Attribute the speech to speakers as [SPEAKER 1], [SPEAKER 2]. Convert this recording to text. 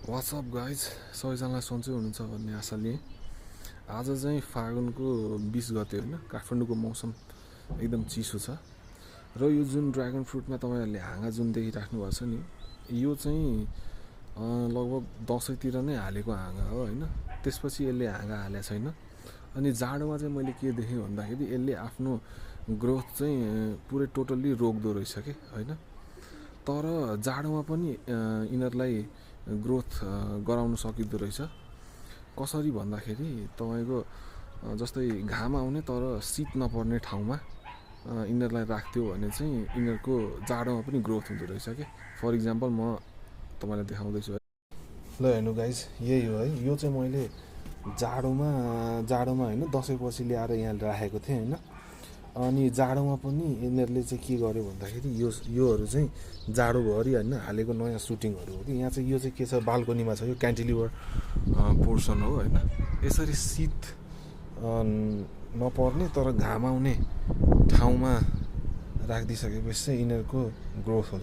[SPEAKER 1] WhatsApp guys सबैजनालाई सन्चै हुनुहुन्छ भन्ने आशा लिएँ। आज चाहिँ फागुनको 20 गते होइन, काठमाडौँको मौसम एकदम चिसो छ र यो जुन ड्रागन फ्रुटमा तपाईँहरूले हाँगा जुन देखिराख्नु भएको छ नि, यो चाहिँ लगभग दसैँतिर नै हालेको हाँगा हो होइन। त्यसपछि यसले हाँगा हालेको छैन। अनि जाडोमा चाहिँ मैले के देखेँ भन्दाखेरि यसले आफ्नो ग्रोथ चाहिँ पुरै टोटल्ली रोक्दो रहेछ कि होइन। तर जाडोमा पनि यिनीहरूलाई ग्रोथ गराउन सकिँदो रहेछ। कसरी भन्दाखेरि तपाईँको जस्तै घाम आउने तर शीत नपर्ने ठाउँमा यिनीहरूलाई राख्थ्यो भने चाहिँ यिनीहरूको जाडोमा पनि ग्रोथ हुँदो रहेछ कि। फर इक्जाम्पल म तपाईँलाई देखाउँदैछु है। ल हेर्नु गाइज, यही हो है। यो चाहिँ मैले जाडोमा होइन दसैँपछि ल्याएर यहाँ राखेको थिएँ होइन। अनि जाडोमा पनि यिनीहरूले चाहिँ के गर्यो भन्दाखेरि योहरू चाहिँ जाडोभरि होइन हालेको नयाँ सुटिङहरू हो कि। यहाँ चाहिँ यो चाहिँ के छ, बाल्कनीमा छ, यो क्यान्टिलिभर पोर्सन हो होइन। यसरी शीत नपर्ने तर घाम आउने ठाउँमा राखिदिइसकेपछि चाहिँ यिनीहरूको ग्रोथ हुन्छ।